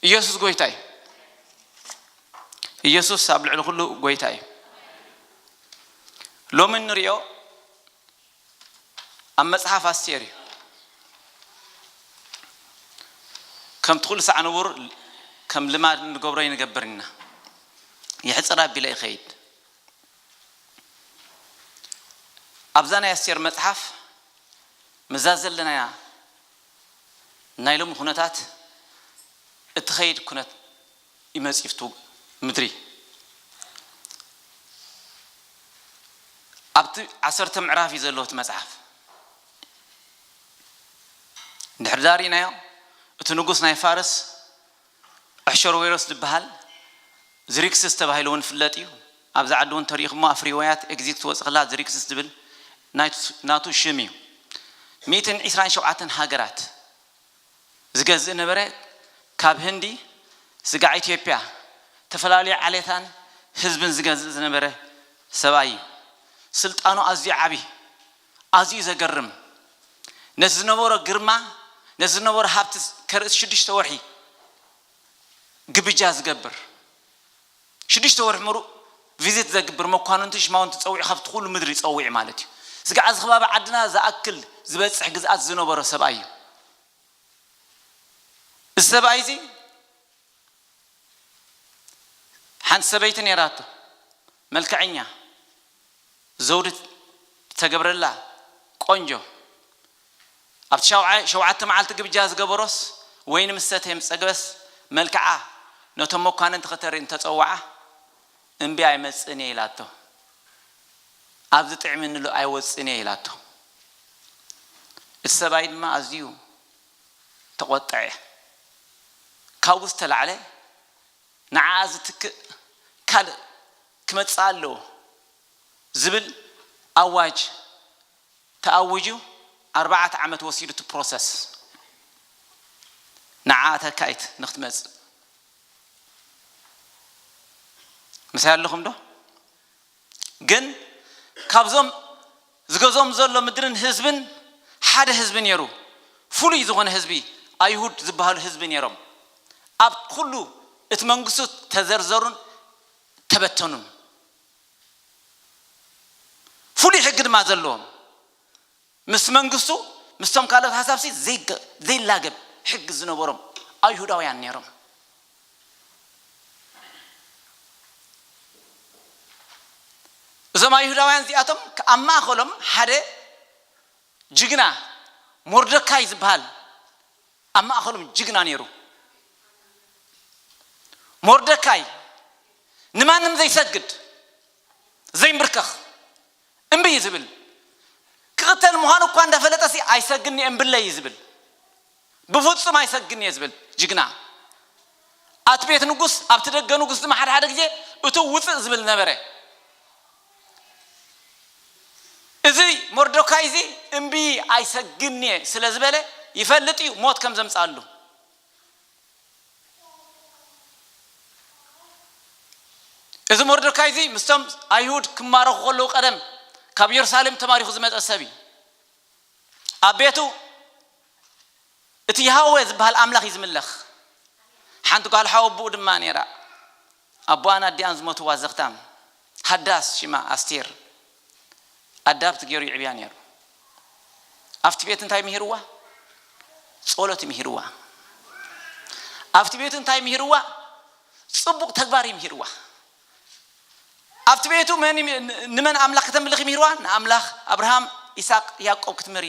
ኢየሱስ ጎይታ እዩ። ኢየሱስ ኣብ ልዕሊ ኩሉ ጎይታ እዩ። ሎሚ እንሪኦ ኣብ መጽሓፍ ኣስቴር እዩ። ከምቲ ኩሉ ሳዕ ንቡር ከም ልማድ እንገብሮ ይንገብር ኢና። የሕጽር ኣቢለ ይኸይድ። ኣብዛ ናይ ኣስቴር መጽሓፍ ምዛ ዘለናያ ናይ ሎሚ ኩነታት እትኸይድ ኩነት ይመጽእ ይፍቱ ምድሪ ኣብቲ ዓሰርተ ምዕራፍ እዩ ዘለዎ እቲ መጽሓፍ። እንድሕር ዳሪናዮ እቲ ንጉስ ናይ ፋርስ ኣሕሸርዌሮስ ዝበሃል ዝሪክስስ ተባሂሉ እውን ይፍለጥ እዩ። ኣብዚ ዓዲ እውን ተሪእኹሞ ኣብ ፍሪወያት ኤግዚት ክትወፅእ ከላ ዝሪክስስ ዝብል ናይቱ- ናቱ ሽም እዩ። ሚእትን ዕስራን ሸውዓተን ሃገራት ዝገዝእ ነበረ። ካብ ህንዲ ስጋዕ ኢትዮጵያ ዝተፈላለዩ ዓሌታን ህዝብን ዝገዝእ ዝነበረ ሰብኣይ እዩ። ስልጣኑ ኣዝዩ ዓቢ፣ ኣዝዩ ዘገርም፣ ነቲ ዝነበሮ ግርማ፣ ነቲ ዝነበሮ ሃብቲ ከርእስ ሽዱሽተ ወርሒ ግብጃ ዝገብር፣ ሽዱሽተ ወርሒ ምሩእ ቪዚት ዘግብር፣ መኳንንቱ ሽማውንቲ ጸዊዑ ካብቲ ኩሉ ምድሪ ጸዊዑ ማለት እዩ። ስጋዕ እዚ ከባቢ ዓድና ዝኣክል ዝበጽሕ ግዝኣት ዝነበሮ ሰብኣይ እዩ። እዚ ሰብኣይ እዚ ሓንቲ ሰበይቲ ነይራቶ፣ መልክዐኛ፣ ዘውዲ ዝተገብረላ ቆንጆ። ኣብቲ ሸውዓ- ሸውዓተ መዓልቲ ግብጃ ዝገበሮስ ወይኒ ምስ ሰተየ ምስ ጸገበስ መልክዓ ነቶም መኳንንቲ ከተርኢ እንተጸውዓ እምቢ ኣይመጽእን እየ ኢላቶ። ኣብዚ ጥዕምኒ ኣሎ ኣይወጽእን እየ ኢላቶ። እቲ ሰብኣይ ድማ ኣዝዩ ተቖጥዐ። ካብኡ ዝተላዕለ ንዓኣ ዝትክእ ካልእ ክመጽእ ኣለዎ ዝብል ኣዋጅ ተኣዊጁ ኣርባዕተ ዓመት ወሲዱ እቲ ፕሮሰስ ንዓኣ ተካኢት ንክትመጽእ። ምሳይ ኣለኹም ዶ? ግን ካብዞም ዝገዝኦም ዘሎ ምድርን ህዝብን ሓደ ህዝቢ ነይሩ። ፍሉይ ዝኾነ ህዝቢ፣ ኣይሁድ ዝበሃሉ ህዝቢ ነይሮም። ኣብ ኩሉ እቲ መንግስቱ ተዘርዘሩን ተበተኑን። ፍሉይ ሕጊ ድማ ዘለዎም። ምስ መንግስቱ ምስቶም ካልኦት ሃሳብሲ ዘይገ- ዘይላገብ ሕጊ ዝነበሮም ኣይሁዳውያን ነይሮም። እዞም ኣይሁዳውያን እዚኣቶም ኣብ ማእኸሎም ሓደ ጅግና ሞርደካይ ዝበሃል ኣብ ማእኸሎም ጅግና ነይሩ። ሞርደካይ ንማንም ዘይሰግድ ዘይምብርከኽ እምቢ እዩ ዝብል። ክቕተል ምዃኑ እኳ እንዳፈለጠሲ ኣይሰግድን እየ እምብለይ እዩ ዝብል። ብፍጹም ኣይሰግድን እየ ዝብል ጅግና። ኣብቲ ቤት ንጉስ ኣብቲ ደገ ንጉስ ድማ ሓደ ሓደ ግዜ እቱ ውፅእ ዝብል ነበረ። እዚ ሞርዶካይ እዚ እምቢ ኣይሰግድን እየ ስለ ዝበለ ይፈልጥ እዩ ሞት ከም ዘምፅኣሉ። እዚ ሞርዶካይ እዚ ምስቶም ኣይሁድ ክማረኹ ከለዉ ቀደም ካብ ኢየሩሳሌም ተማሪኹ ዝመፀ ሰብ እዩ። ኣብ ቤቱ እቲ የሃወ ዝበሃል ኣምላኽ እዩ ዝምለኽ። ሓንቲ ጓል ሓወቦኡ ድማ ነይራ። ኣቦኣን ኣዲኣን ዝሞትዋ ዘኽታም ሃዳስ ሽማ ኣስቴር ኣዳብት ገይሩ ይዕብያ ነይሩ። ኣብቲ ቤት እንታይ ምሂርዋ? ጸሎት ምሂርዋ። ኣብቲ ቤቱ እንታይ ምሂርዋ? ጽቡቕ ተግባር ምሂርዋ። ኣብቲ ቤቱ መን ይም- ን- ንመን ኣምላኽ ከተምልኽ ምሂርዋ? ንኣምላኽ ኣብርሃም፣ ይስሐቅ፣ ያዕቆብ ክትምሪ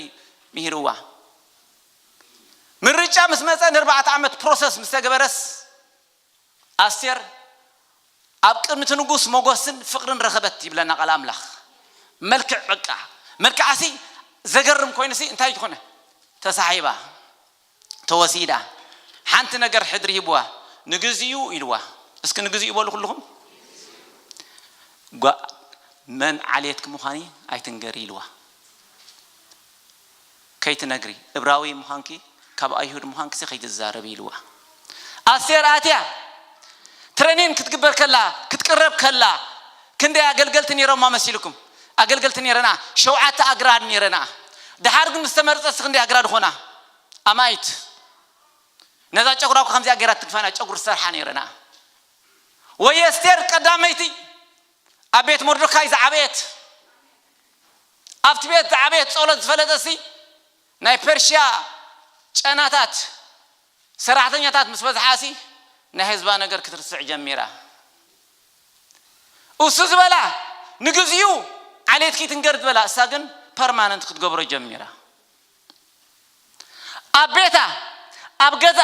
ምሂርዋ። ምርጫ ምስ መጸ ንኣርባዕተ ዓመት ፕሮሰስ ምስ ተገበረስ ኣስቴር ኣብ ቅድሚ እቲ ንጉስ ሞገስን ፍቕርን ረኸበት ይብለና ቃል ኣምላኽ። መልክዕ በቃ መልክዓሲ ዘገርም ኮይኑሲ እንታይ ዝኾነ ተሳሒባ ተወሲዳ ሓንቲ ነገር ሕድሪ ሂብዋ ንግዚኡ ኢልዋ። እስኪ ንግዚኡ በሉ ኩልኹም። ጓ- መን ዓሌትኪ ምዃኒ ኣይትንገሪ ኢልዋ። ከይትነግሪ እብራዊ ምዃንኪ ካብ ኣይሁድ ምዃንኪ ከይትዛረቢ ኢልዋ። ኣስቴር ኣትያ ትረኒን ክትግበር ከላ ክትቅረብ ከላ ክንደይ ኣገልገልቲ ነይሮማ መሲልኩም? ኣገልገልቲ ነይረና ሸውዓተ ኣግራድ ነይረና። ድሓር ግን ምስ ተመረፀ ክንደይ ኣግራድ ኾና ኣማይት ነዛ ጨጉራ እኮ ከምዚኣ ገይራ ትግፋና ጨጉሪ ዝሰርሓ ነይረና። ወይ ኣስቴር ቀዳመይቲ ኣብ ቤት መርዶካይ ዝዓበየት፣ ኣብቲ ቤት ዝዓበየት ጸሎት ዝፈለጠሲ ናይ ፐርሽያ ጨናታት ሰራሕተኛታት ምስ በዝሓሲ ናይ ህዝባ ነገር ክትርስዕ ጀሚራ። እሱ ዝበላ ንግዚኡ ዓሌትኪ ትንገር ዝበላ እሳ ግን ፐርማነንት ክትገብሮ ጀሚራ። ኣብ ቤታ ኣብ ገዛ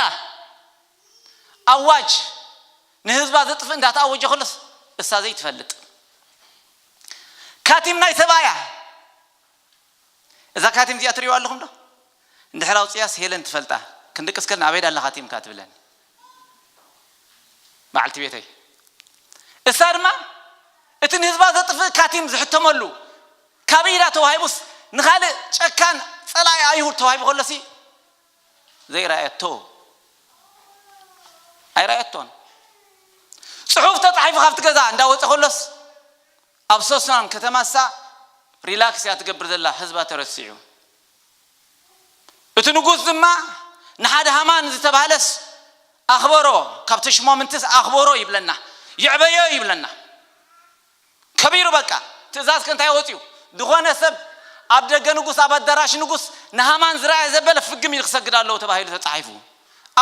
ኣዋጅ ንህዝባ ዘጥፍእ እንዳተኣወጀ ከሎስ እሳ ዘይትፈልጥ። ካቲም ናይ ሰባያ እዛ ካቲም እዚኣ ትሪእዋ ኣለኹም ዶ? እንድሕር ኣውፅያስ ሄለን ትፈልጣ። ክንድቅስ ከልና ኣበይ ዳላ ካቲምካ ትብለኒ በዓልቲ ቤተይ። እሳ ድማ እቲ ንህዝባ ዘጥፍእ ካቲም ዝሕተመሉ ካብ ኢዳ ተዋሂቡስ ንኻልእ ጨካን ጸላኢ ኣይሁድ ተዋሂቡ ከሎሲ ዘይረኣየቶ ኣይረኣየቶን። ጽሑፍ ተጻሒፉ ካብቲ ገዛ እንዳወጸ ከሎስ ኣብ ሶስናን ከተማሳ ሪላክስ እያ ትገብር ዘላ ህዝባ ተረሲዑ። እቲ ንጉስ ድማ ንሓደ ሃማን ዝተባህለስ ኣኽበሮ፣ ካብቲ ሽሞምንትስ ኣኽበሮ ይብለና፣ ይዕበዮ ይብለና። ከቢሩ በቃ ትእዛዝ ከንታይ ወፅዩ ዝኾነ ሰብ ኣብ ደገ ንጉስ ኣብ ኣዳራሽ ንጉስ ንሃማን ዝረኣየ ዘበለ ፍግም ኢሉ ክሰግድ ኣለዎ ተባሂሉ ተፃሒፉ።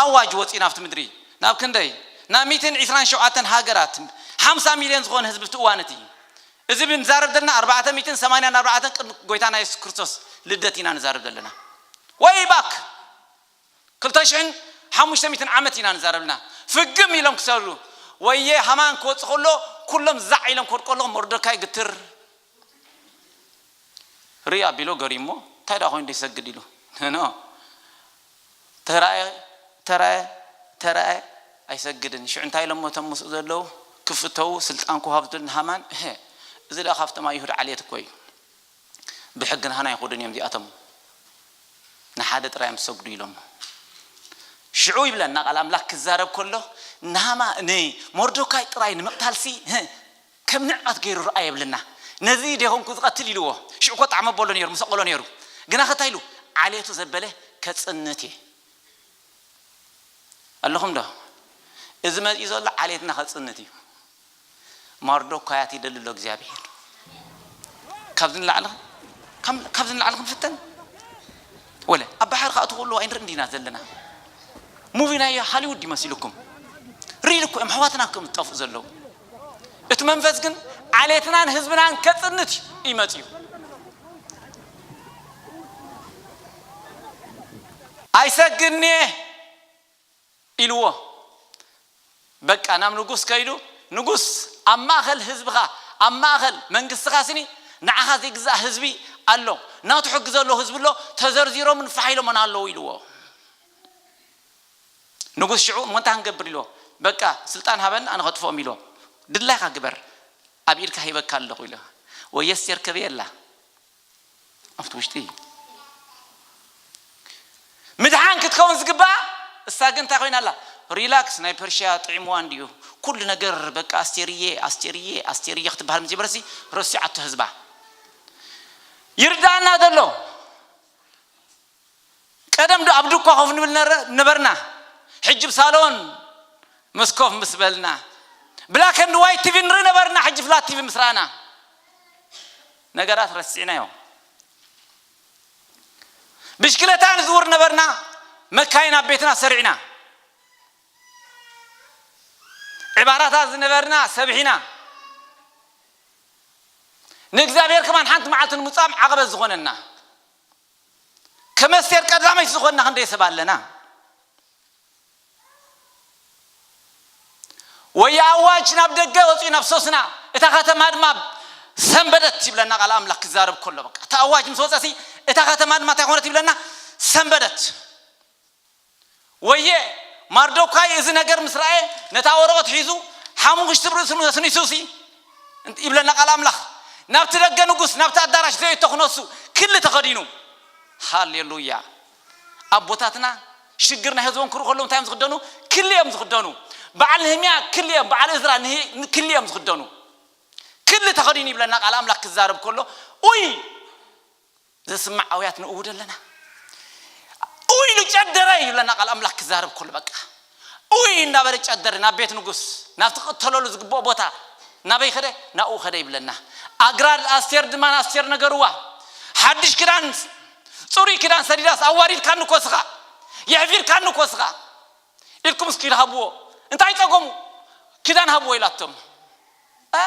ኣዋጅ ወፅዩ ናብቲ ምድሪ ናብ ክንደይ ናብ ሚትን ዕስራን ሸውዓተን ሃገራት ሓምሳ ሚልዮን ዝኾነ ህዝቢ እቲ እዋን እቲ እዚ ብንዛረብ ዘለና ኣርባዕተ ሚትን ሰማንያን ኣርባዕተን ቅድሚ ጎይታና የሱስ ክርስቶስ ልደት ኢና ንዛረብ ዘለና። ወይ ባክ ክልተ ሽሕን ሓሙሽተ ሚትን ዓመት ኢና ንዛረብ ዘለና። ፍግም ኢሎም ክሰሩ ወየ ሃማን ክወፅ ከሎ ኩሎም ዛዕ ኢሎም ክወድቆ ኣለኹ መርዶካይ ግትር ርኢ ኣቢሎ ገሪሞ እንታይ ደኣ ኮይኑ ይሰግድ ኢሉ ኖ ተራየ ተራየ ተራየ ኣይሰግድን። ሽዑ እንታይ ኢሎሞ እቶም ምስኡ ዘለዉ ክፍተዉ ስልጣን ክወሃብ ዝደሊ ንሃማን እህ እዚ ደኣ ካብቶም ኣይሁድ ዓሌት እኮ እዩ። ብሕግን ሃና ይኹድን እዮም እዚኣቶም ንሓደ ጥራይ እዮም ዝሰግዱ ኢሎሞ። ሽዑ ይብለና ቃል ኣምላኽ ክዛረብ ከሎ ንሃማ ንሞርዶካይ ጥራይ ንምቕታልሲ ከም ንዕቐት ገይሩ ረኣ የብልና። ነዚ ዴኾንኩ ዝቐትል ኢልዎ። ሽዑ እኮ ጣዕሚ ኣቦሎ ነይሩ፣ ምስ ኣቆሎ ነይሩ። ግና ኸታ ኢሉ ዓሌቱ ዘበለ ከጽንት እየ። ኣለኹም ዶ? እዚ መጺኡ ዘሎ ዓሌትና ከጽንት እዩ። ማርዶካያት ይደሊ ኣሎ እግዚኣብሔር። ካብዚ ንላዕሊ ካብዚ ንላዕሊ ክንፍተን ወለ ኣብ ባሕሪ ከኣ ትኽእሉ ኣይንርኢ እንዲና ዘለና። ሙቪ ናይ ሃሊውድ ይመሲልኩም። ሪል እኮ እዮም ኣሕዋትና ከም ዝጠፍኡ ዘለዉ። እቲ መንፈስ ግን ዓሌትናን ህዝብናን ከጽንት እዩ መጺኡ። ኣይሰግድን እየ ኢልዎ። በቃ ናብ ንጉስ ከይዱ ንጉስ ኣብ ማእኸል ህዝብኻ ኣብ ማእኸል መንግስትኻ ስኒ ንዓኻ ዘይግዛእ ህዝቢ ኣሎ ናቱ ሕጊ ዘለዎ ህዝቢ ኣሎ ተዘርዚሮምን ፋሕ ኢሎምን ኣለዉ ኢልዎ። ንጉስ ሽዑ እሞ እንታይ ክንገብር ኢልዎ። በቃ ስልጣን ሃበኒ ኣነ ከጥፍኦም ኢልዎ። ድላይካ ግበር ኣብ ኢድካ ሂበካ ኣለኹ ኢልዎ። ወይ የስቴር ከበየላ ኣብቲ ውሽጢ ምድሓን ክትከውን ዝግባኣ እሳ ግን እንታይ ኮይና ኣላ። ሪላክስ ናይ ፐርሽያ ጥዕምዋ እንድዩ ኩሉ ነገር በቃ ኣስቴርየ ኣስቴርየ ኣስቴርየ ክትበሃል ምስ ጀመረሲ ረሲዓቶ ህዝባ ይርዳኣና ዘሎ ቀደም ዶ ኣብ ድኳ ኮፍ ንብል ነረ- ነበርና ሕጂ ብ ሳሎን ምስ ኮፍ ምስ በልና ብላክ ኤንድ ዋይት ቲቪ ንርኢ ነበርና ሕጂ ፍላት ቲቪ ምስ ረኣና ነገራት ረሲዕናዮ። ብሽክለታ ንዝውር ነበርና መካይን ኣብ ቤትና ሰሪዕና። ዕባራታት ዝነበርና ሰብሒና። ንእግዚኣብሔር ከማን ሓንቲ መዓልቲ ንምጻም ዓቐበት ዝኾነና። ከም ኣስቴር ቀዳመይቲ ዝኾንና ክንደይ ሰብ ኣለና? ወይ ኣዋጅ ናብ ደገ ወፂኡ ናብ ሶስና እታ ከተማ ድማ ሰንበደት ይብለና ቃል ኣምላኽ ክዛረብ ከሎ በቃ እቲ ኣዋጅ ምስ ወፀሲ እታ ከተማ ድማ እንታይ ኮነት ይብለና ሰንበደት ወየ ማርዶካይ እዚ ነገር ምስ ረኣየ ነታ ወረቐት ሒዙ ሓሙኽሽቲ ብርእሱ ነስኒሱሲ ይብለና ቃል ኣምላኽ ናብቲ ደገ ንጉስ ናብቲ ኣዳራሽ ዘእቶ ክነሱ ክሊ ተኸዲኑ ሃሌሉያ ኣቦታትና ሽግር ናይ ህዝቦም ክርኡ ከለዉ እንታይ እዮም ዝኽደኑ ክሊ እዮም ዝኽደኑ በዓል ንህምያ ክሊ እዮም በዓል እዝራ ክሊ እዮም ዝኽደኑ ክሊ ተኸዲኑ ይብለና ቃል ኣምላኽ ክዛረብ ከሎ ኡይ ዘስምዕ ኣውያት ንእውድ ኣለና ኢሉ ጨደረ ይብለና ቃል ኣምላኽ ክዛረብ ከሎ። በቃ ውይ እንዳበለ ጨደረ ናብ ቤት ንጉስ፣ ናብ ትቕተለሉ ዝግብኦ ቦታ ናበይ ኸደ? ናብኡ ኸደ ይብለና። ኣግራድ ኣስቴር ድማ ንኣስቴር ነገርዋ፣ ሓድሽ ክዳን፣ ጽሩይ ክዳን ሰዲዳስ፣ ኣዋሪድካኒ እኮ ስኻ፣ የሕፊርካኒ እኮ ስኻ ኢልኩም እስኪ ሃብዎ። እንታይ ጸገሙ? ክዳን ሃብዎ ኢላቶም። እ?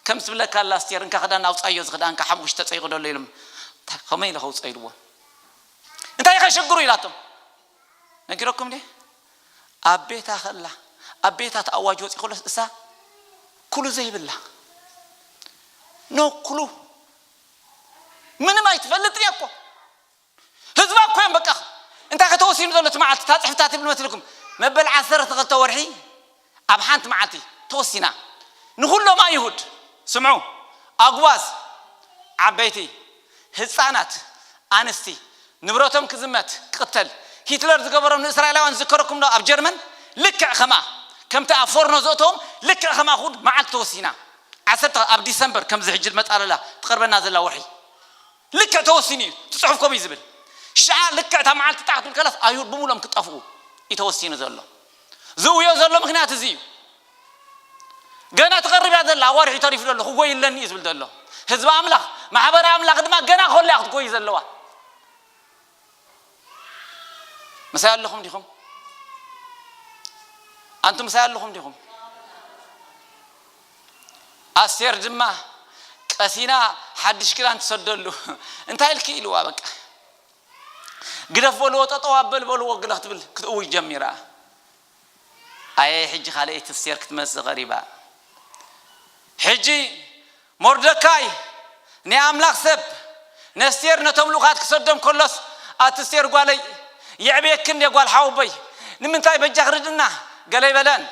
ከም ዝብለካ ኣላ ኣስቴር፣ እንካ ክዳን ኣውጻዮ፣ እዚ ክዳንካ ሓሙሽ ተጸይቑ ደሎ ኢሎም። እንታይ ከመይ ኢለ ከውጾ ኢልዎ። እንታይ ከሽግሩ ኢላቶም። ነጊረኩም ዲ ኣብ ቤታ ከላ፣ ኣብ ቤታ ተኣዋጅ ወፂ ከሎስ እሳ ኩሉ ዘይብላ፣ ኖ ኩሉ ምንም ኣይትፈልጥን እያ እኮ። ህዝባ እኮ እዮም በቃ። እንታይ ከተወሲኑ ዘሎ እቲ መዓልቲ? እታ ፅሕፍታ ትብል መስልኩም? መበል ዓሰርተ ክልተ ወርሒ ኣብ ሓንቲ መዓልቲ ተወሲና። ንኹሎም ኣይሁድ፣ ስምዑ፣ ኣጉባዝ፣ ዓበይቲ፣ ህፃናት፣ ኣንስቲ፣ ንብረቶም ክዝመት፣ ክቕተል፣ ሂትለር ዝገበሮም ንእስራኤላውያን ዝዝከረኩም ዶ? ኣብ ጀርመን ልክዕ ከማ ከምቲ ኣብ ፎርኖ ዘእተዎም ልክዕ ከማ እኹል መዓልቲ ተወሲና። ዓሰርተ ኣብ ዲሰምበር ከምዚ ሕጂ መጣለላ ትቐርበና ዘላ ወርሒ ልክዕ ተወሲኑ እዩ። እቲ ጽሑፍ ከምኡ እዩ ዝብል። ሽዓ ልክዕ እታ መዓልቲ ጣዕ ክትብል ከላስ ኣይሁድ ብምሎም ክጠፍኡ እዩ ተወሲኑ ዘሎ። ዝእውዮ ዘሎ ምኽንያት እዚ እዩ። ገና ትቐርብ እያ ዘላ፣ ኣዋርሒ ተሪፉ ዘሎ፣ ክጎይ ኣለኒ እዩ ዝብል ዘሎ። ህዝቢ ኣምላኽ፣ ማሕበረ ኣምላኽ ድማ ገና ከሎ እያ ክትጎይ ዘለዋ። ምሳይ ኣለኹም ዲኹም? ኣንቱም ምሳይ ኣለኹም ዲኹም? ኣስቴር ድማ ቀሲና ሓድሽ ክዳን ትሰደሉ። እንታይ ኢልኪ ኢልዋ፣ በቃ ግደፍ በልዎ፣ ጠጠው ኣበል በልዎ፣ ግለ ክትብል ክትእውጅ ጀሚራ። ኣየ ሕጂ ካልኣይቲ ኣስቴር ክትመጽእ ቀሪባ። ሕጂ ሞርደካይ ናይ ኣምላኽ ሰብ ነስቴር ነቶም ልኡኻት ክሰዶም ከሎስ፣ ኣቲ ስቴር ጓለይ፣ የዕብየክን እንደ ጓል ሓወቦይ፣ ንምንታይ በጃ ክርድና ገለ ይበለን።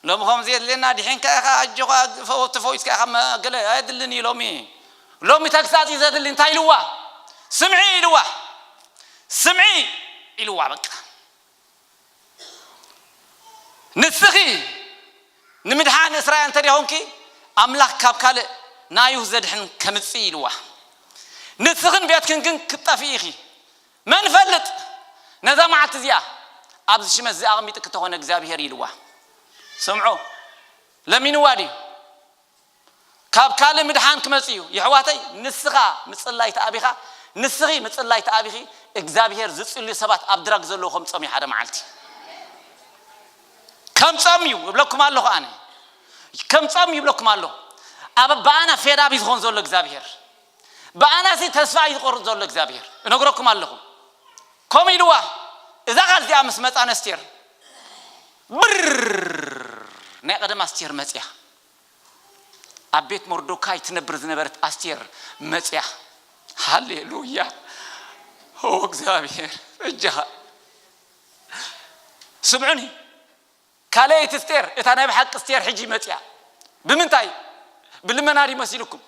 ሎሚ ከምዚ የድልየና፣ ድሒንካ ኢኻ፣ ኣጆኻ፣ ፈወ-፣ ተፈዊስካ ኢኻ፣ መ-፣ ገለ ኣየድልን እዩ ሎሚ። ሎሚ ተግሳጽ እዩ ዘድሊ። እንታይ ኢልዋ? ስምዒ ኢልዋ። ስምዒ ኢልዋ በቃ። ንስኺ ንምድሓን እስራኤል እንተ ደይኮንኪ፣ ኣምላኽ ካብ ካልእ ናዩ ዘድሕን ከምጽእ ኢልዋ። ንስኽን ቤትክን ግን ክትጠፍኢ ኢኺ። መን ፈልጥ ነዛ መዓልቲ እዚኣ ኣብዚ ሽመት እዚ ኣቐሚጡ ክተኾነ እግዚኣብሔር ኢልዋ። ስምዑ፣ ለሚንዋ ድዩ? ካብ ካልእ ምድሓን ክመጽእ እዩ። የሕዋተይ፣ ንስኻ ምጽላይ ተኣቢኻ፣ ንስኺ ምጽላይ ተኣቢኺ፣ እግዚኣብሔር ዝጽልዩ ሰባት ኣብ ድራግ ዘለዉ ከምጾም እዩ ሓደ መዓልቲ። ከምጾም እዩ እብለኩም ኣለኹ ኣነ። ከምጾም እዩ እብለኩም ኣለኹ። ኣብ፣ ብኣና ፌድ ኣፕ እዩ ዝኾን ዘሎ እግዚኣብሔር። ብኣናሲ ተስፋ እዩ ዝቆርጽ ዘሎ እግዚኣብሔር። እነግረኩም ኣለኹ። ከምኡ ኢልዋ፣ እዛ ቃል እዚኣ ምስ መጻ ነስቴር፣ ብር ናይ ቀደም ኣስቴር መጽያ። ኣብ ቤት ሞርዶካይ ትነብር ዝነበረት ኣስቴር መጽያ። ሃሌሉያ። ኦ እግዚኣብሔር፣ እጃኻ። ስምዑኒ። ካልኣይቲ ስቴር፣ እታ ናይ ብሓቂ ስቴር ሕጂ መጽያ። ብምንታይ? ብልመና ድዩ መሲልኩም?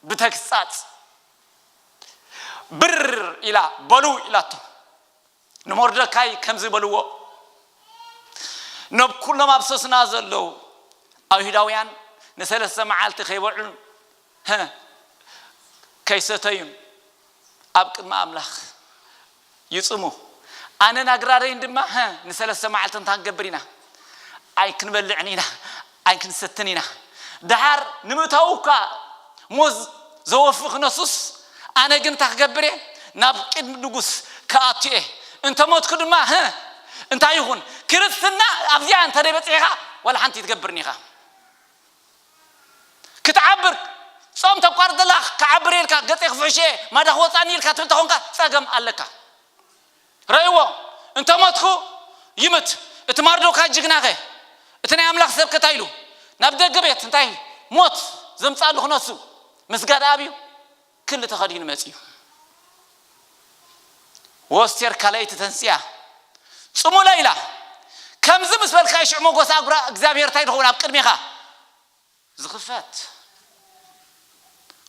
ብተግሳጽ። ብር ኢላ፣ በሉ ኢላቶ። ንሞርደካይ ከምዚ በልዎ፣ ነብ ኩሎም ኣብ ሶስና ዘለዉ ኣይሁዳውያን ንሰለስተ መዓልቲ ከይበልዑን፣ ሀ፣ ከይሰተዩን ኣብ ቅድሚ ኣምላኽ ይጽሙ። ኣነን ኣግራደይን ድማ፣ ሀ፣ ንሰለስተ መዓልቲ እንታይ ክንገብር ኢና? ኣይክንበልዕን ኢና፣ ኣይክንሰትን ኢና። ደሓር ንምእታዉ እኳ ሞት ዘወፊ ክነሱስ፣ ኣነ ግን እንታይ ክገብር እየ? ናብ ቅድሚ ንጉስ ክኣቱ እየ። እንተ ሞትኩ ድማ፣ ሀ፣ እንታይ ይኹን? ክርስትና ኣብዚኣ እንተ ደይ በጺሕኻ፣ ዋላ ሓንቲ ትገብርን ኢኻ። ክትዓብር፣ ጾም ተቋርጽ ዘላ፣ ክዓብር እየ ኢልካ፣ ገጸይ ክፍሕሽ እየ፣ ማዳ ክወጻኒ ኢልካ ትብል ተኾንካ፣ ጸገም ኣለካ። ረእይዎ፣ እንተ ሞትኩ ይምት። እቲ ማርዶካይ ጅግናኸ፣ እቲ ናይ ኣምላኽ ሰብ ከ እንታይ ኢሉ? ናብ ደገ ቤት እንታይ ሞት ዘምጻሉ ክነሱ? ምስጋድ ኣብዩ ክሊ ተኸዲኑ መጺኡ። ወስቴር ካልኣይቲ ተንስያ፣ ጽሙለ ኢላ። ከምዚ ምስ በልካ፣ ሽዑ ሞገስ ኣጉራ እግዚኣብሔር እንታይ ድኸውን ኣብ ቅድሜኻ? ዝኽፈት።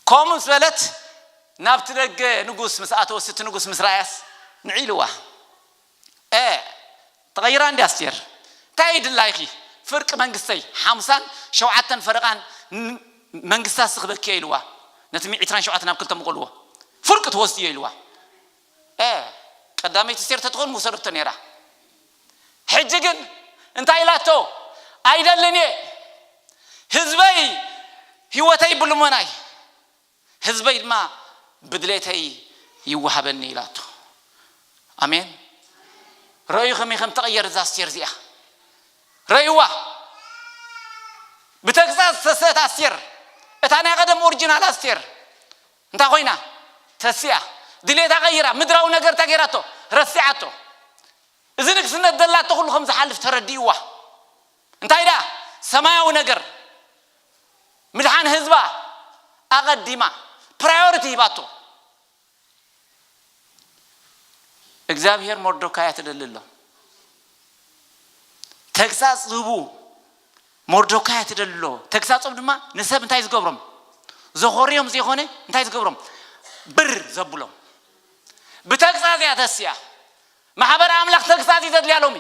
ከምኡ ምስ በለት፣ ናብቲ ደገ ንጉስ ምስ ኣተወስ፣ እቲ ንጉስ ምስ ረኣያስ፣ ንዒ ኢልዋ። "እ፣ ተቐይራ እንዲ ኣስቴር? እንታይ ይድላይኺ? ፍርቂ መንግስተይ፣ ሓምሳን ሸውዓተን ፈረቓን ን-፣ መንግስታ ስኽበኪ እየ" ኢልዋ። ነቲ ሚዒ ዕስራን ሸውዓተን ናብ ክልተ ምቆልዎ። "ፍርቂ ትወስድዮ" ኢልዋ። "እ፣ ቀዳመይቲ ኣስቴር ተትኾን ምውሰደቶ ነይራ። ሕጂ ግን እንታይ ኢላቶ? ኣይደልን እየ፣ ህዝበይ ህይወተይ ብልመናይ፣ ህዝበይ ድማ ብድሌተይ ይወሃበኒ ኢላቶ። ኣሜን። ረእዩ ከመይ ከም ተቐየር እዛ ኣስቴር እዚኣ ረእይዋ። ብተግሳጽ ዝተሰእት ኣስቴር፣ እታ ናይ ቀደም ኦሪጂናል ኣስቴር እንታይ ኮይና? ተሲኣ። ድሌታ ቀይራ፣ ምድራዊ ነገር እንታይ ገይራቶ? ረሲዓቶ። እዚ ንግስነት ደላቶ ኩሉ ከም ዝሓልፍ ተረዲእዋ። እንታይ ደኣ? ሰማያዊ ነገር፣ ምድሓን ህዝባ ኣቐዲማ ፕራዮሪቲ ሂባቶ። እግዚኣብሔር ሞርዶካይ ትደሊ ኣሎ። ተግሳጽ ዝህቡ ሞርዶካይ ትደሊ ኣሎ። ተግሳጾም ድማ ንሰብ እንታይ ዝገብሮም? ዘኾርዮም ዘይኮነ እንታይ ዝገብሮም? ብር ዘብሎም። ብተግሳጽ እያ ተስያ። ማሕበር ኣምላኽ ተግሳጽ እዩ ዘድልያ ሎሚ።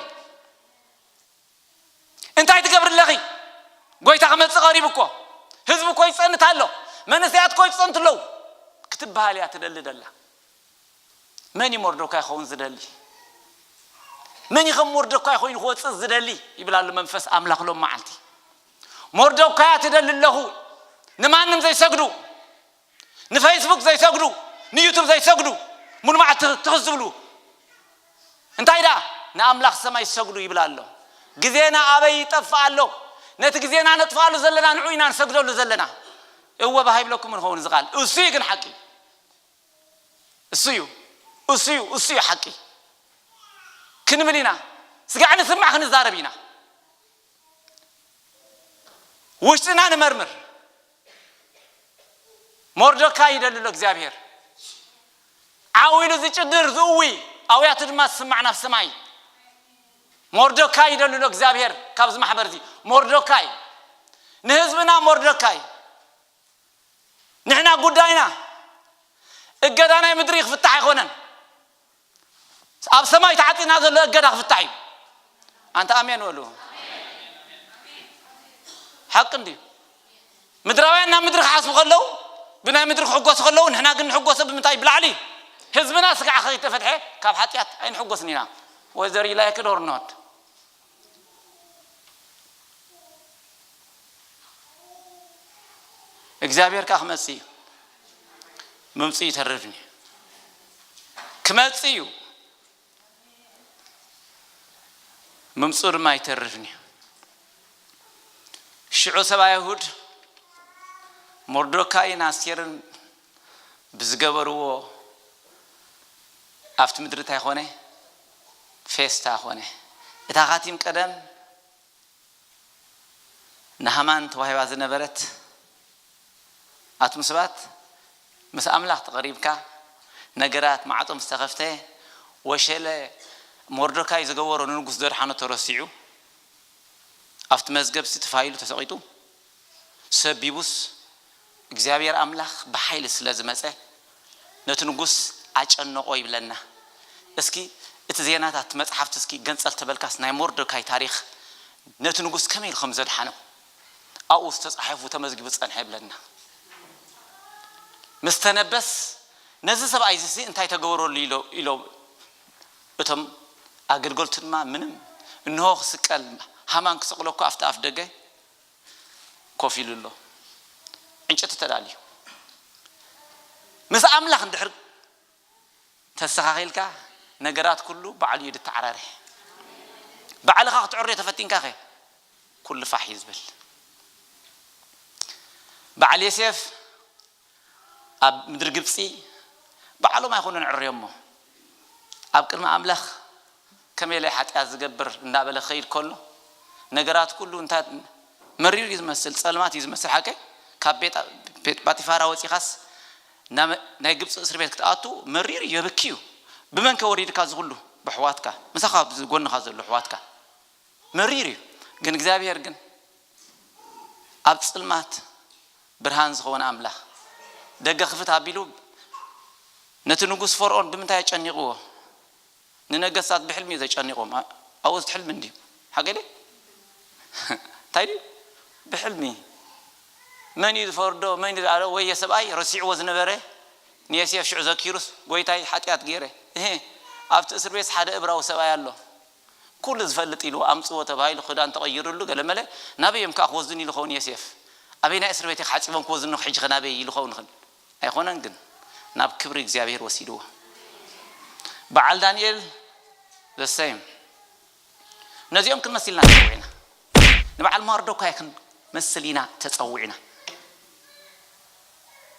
እንታይ ትገብሪ ኣለኺ? ጎይታ ክመጽእ ቀሪቡ እኮ። ህዝቢ እኮ ይጸንት ኣሎ። መንእሰያት እኮ ይጸንቱ ኣለዉ። ክትበሃል እያ ትደሊ ደላ። መን እዩ ሞርዶካይ ክኸውን ዝደሊ? መን እዩ ከም ሞርዶካይ ኮይኑ ክወጽእ ዝደሊ? ይብል ኣሎ መንፈስ ኣምላኽ ሎም መዓልቲ። ሞርዶካያ ትደሊ ኣለኹ። ንማንም ዘይሰግዱ፣ ንፌስቡክ ዘይሰግዱ፣ ንዩቱብ ዘይሰግዱ፣ ሙሉ መዓልቲ ትኽ ዝብሉ። እንታይ ደኣ? ንኣምላኽ ሰማይ ዝሰግዱ ይብል ኣሎ። ግዜና ኣበይ ይጠፍእ ኣሎ? ነቲ ግዜና ነጥፍኣሉ ዘለና ንዑ ኢና ንሰግደሉ ዘለና። እወ፣ ባህ ይብለኩም ንኸውን እዚ ቃል። እሱ እዩ ግን ሓቂ። እሱ እዩ፣ እሱ እዩ፣ እሱ እዩ ሓቂ። ክንብል ኢና። ስጋዕ ንስማዕ ክንዛረብ ኢና። ውሽጥና ንመርምር። ሞርዶካይ ይደልሎ እግዚኣብሔር። ዓው ኢሉ ዝጭድር ዝእዊ፣ ኣውያቱ ድማ ዝስማዕ ናብ ሰማይ። ሞርዶካይ ይደልሎ እግዚኣብሔር ካብዚ ማሕበር እዚ። ሞርዶካይ፣ ንህዝብና ሞርዶካይ። ንሕና ጉዳይና እገዳ ናይ ምድሪ ክፍታሕ ኣይኮነን። ኣብ ሰማይ ተዓጢና ዘሎ እገዳ ክፍታሕ እዩ። ኣንተ ኣሜን በሉ። ሓቂ እንድዩ። ምድራውያን ናብ ምድሪ ክሓስቡ ከለዉ፣ ብናይ ምድሪ ክሕጎሱ ከለዉ፣ ንሕና ግን ንሕጎሶ ብምንታይ? ብላዕሊ። ህዝብና ስጋዕ ከይተፈትሐ ካብ ሓጢኣት ኣይንሕጎስን ኢና። Whether you like it or not። እግዚኣብሔር ከኣ ክመጽእ እዩ። ምምጽኡ ይተርፍን እዩ። ክመጽእ እዩ። ምምጽኡ ድማ ይተርፍን እዩ። ሽዑ ሰብ ኣይሁድ ሞርዶካይን ኣስቴርን ብዝገበርዎ ኣብቲ ምድሪ እንታይ ኮነ? ፌስታ ኮነ። እታ ካቲም ቀደም ንሃማን ተዋሂባ ዝነበረት፣ ኣቱም ሰባት ምስ ኣምላኽ ተቐሪብካ፣ ነገራት ማዕጾም ዝተኸፍተ፣ ወሸለ ሞርዶካይ ዝገበሮ ንንጉስ ዘድሓኖ ተረሲዑ፣ ኣብቲ መዝገብሲ ተፋይሉ ተሰቒጡ፣ ሰቢቡስ እግዚኣብሔር ኣምላኽ ብሓይሊ ስለ ዝመጸ ነቲ ንጉስ ኣጨነቆ ይብለና። እስኪ እቲ ዜናታት መጽሓፍቲ እስኪ ገንጸል ተበልካስ ናይ ሞርዶካይ ታሪኽ ነቲ ንጉስ ከመይ ኢሉ ከም ዘድሓኖ ኣብኡ ዝተጻሕፉ ተመዝጊቡ ጸንሐ ይብለና። ምስ ተነበስ ነዚ ሰብኣይ እዚ እንታይ ተገበረሉ ኢሎ ኢሎ እቶም ኣገልገልቱ ድማ ምንም እንሆ ክስቀል ሃማን ክስቕለኩ ኣብቲ ኣፍ ደገ ኮፍ ኢሉ ኣሎ። ዕንጨቲ ተዳልዩ ምስ ኣምላኽ እንድሕር ተስተኻኺልካ ነገራት ኩሉ ባዕሉ እዩ ዝተዓራርሕ። ባዕልኻ ክትዕርዮ ተፈቲንካ ኸ ኩሉ ፋሕ እዩ ዝብል። በዓል ዮሴፍ ኣብ ምድሪ ግብፂ ባዕሎም ኣይኮኑን ዕርዮሞ ኣብ ቅድሚ ኣምላኽ ከመይ ኢለ ሓጢኣት ዝገብር እንዳበለ ክኸይድ ከሎ ነገራት ኩሉ እንታይ መሪር እዩ ዝመስል፣ ጸልማት እዩ ዝመስል። ሓቀይ ካብ ቤት ቤት ጳጢፋራ ወጺኻስ ናብ ናይ ግብጺ እስር ቤት ክትኣቱ መሪር እዩ፣ የብኪ እዩ። ብመን ከ ወሪድካ እዚ ኩሉ? ብሕዋትካ፣ ምሳኻ ኣብዚ ጎንኻ ዘሎ ሕዋትካ መሪር እዩ። ግን እግዚኣብሔር ግን ኣብ ጽልማት ብርሃን ዝኾነ ኣምላኽ ደገ ክፍት ኣቢሉ ነቲ ንጉስ ፈርኦን ብምንታይ ኣጨኒቕዎ? ንነገስታት ብሕልሚ እዩ ዘጨኒቖም። ኣ- ኣብኡ እቲ ሕልሚ እንድዩ ሓቂ ድዩ? እንታይ ድዩ? ብሕልሚ መን እዩ ዝፈርዶ? መን እዩ ዝኣለ? ወየ ሰብኣይ ረሲዕዎ ዝነበረ ንዮሴፍ ሽዑ ዘኪሩስ ጎይታይ ሓጢኣት ገይረ እህ ኣብቲ እስር ቤት ሓደ እብራዊ ሰብኣይ ኣሎ። ኩሉ ዝፈልጥ ኢሉ ኣምፅዎ ተባሂሉ ክዳን ተቐይሩሉ ገለመለ። ናበይ እዮም ከዓ ክወስዱን ኢሉ ኸውን ዮሴፍ? ኣበይ ናይ እስር ቤት ክሓፂቦም ክወስዱን ሕጂ ኸናበይ ኢሉ ኸውን ኽን ኣይኮነን ግን ናብ ክብሪ እግዚኣብሔር ወሲድዎ። በዓል ዳንኤል ዘሰይም ነዚኦም ክንመስልና ተፀዊዕና። ንበዓል ማርዶካይ ክንመስል ኢና ተፀዊዕና።